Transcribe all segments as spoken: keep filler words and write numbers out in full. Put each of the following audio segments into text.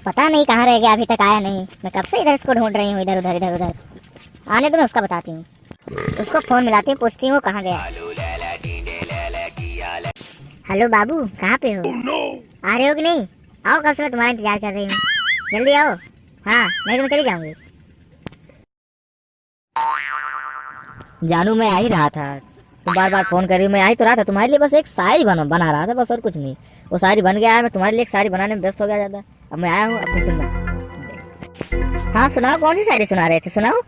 पता नहीं कहाँ रह गया, अभी तक आया नहीं। मैं कब से इधर इसको ढूंढ रही हूँ, इधर उधर, इधर उधर। आने दो, मैं उसका बताती हूँ। उसको फोन मिलाती हूँ, पूछती हूँ कहाँ गया। हेलो बाबू, कहाँ पे हो? आ रहे हो कि नहीं? आओ, कब से मैं तुम्हारा इंतजार कर रही हूँ, जल्दी आओ। हाँ, नहीं तो मैं चली जाऊंगी। जानू, मैं आ ही रहा था, तुम बार बार फोन कर रही हो। मैं आ ही तो रहा था, तुम्हारे लिए बस एक शायरी बना बना रहा था, बस और कुछ नहीं। वो शायरी बन गया है, मैं तुम्हारे लिए एक शायरी बनाने में व्यस्त हो गया ज़्यादा। अब मैं आया हूँ, अब तुम सुनना। हाँ, सुनाओ, कौन सी शायरी सुना रहे थे, सुनाओ।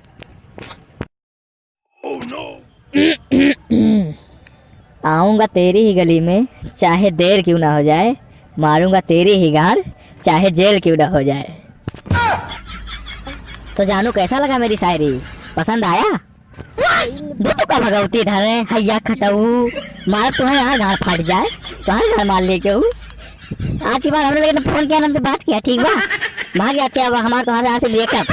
आऊंगा तेरी ही गली में, चाहे देर क्यों ना हो जाए, मारूंगा तेरी ही गांड, चाहे जेल क्यों ना हो जाए। तो जानू, कैसा लगा मेरी शायरी? पसंद आया? दो टुका भगवती धरे, हैया खटऊ, मार तुम्हें यहाँ गांड फाट जाए, तुम्हारे घर मार लेके हूँ। आज के बाद हमने लेकिन फोन किया, हमसे बात किया, ठीक बा? भाग जाते अब हमारे तुम्हारे यहाँ से ब्रेकअप।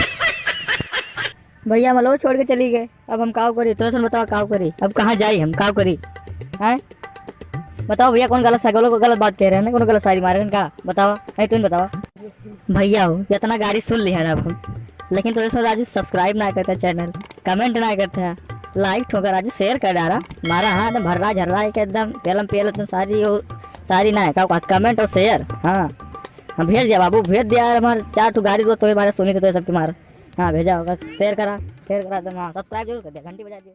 भैया मलो छोड़ के चली गए, अब हम काव करी? तो ऐसा बताओ, काव करी? अब कहाँ जाई हम, काव करी? हैं? बताओ भैया, कौन गलत सा, गलत, गलत बात कह रहे हैं ना, कौन गलत शायरी मारे हैं का? बताओ, नहीं, तुम बताओ। भैया हो, इतना गारी सुन लिया ना अब हम, लेकिन तो ऐसा राजू subscribe ना करता channel, comment ना करता, like ठोका राजू, share कर डाला, मारा हाथ में भर्रा झर्रा के एकदम पेलम पेल तुम सारी और सारी ना है, का, का comment और share, हाँ। हम भेज दिया बाबू, भेज दिया यार, हमारे चार ठो गारी दो तो हमारे सुनी थे तो ये सबके मार। हाँ, भेजा होगा, share करा, share करा दो, हाँ, subscribe जरूर कर दिया, घंटी बजा दिया।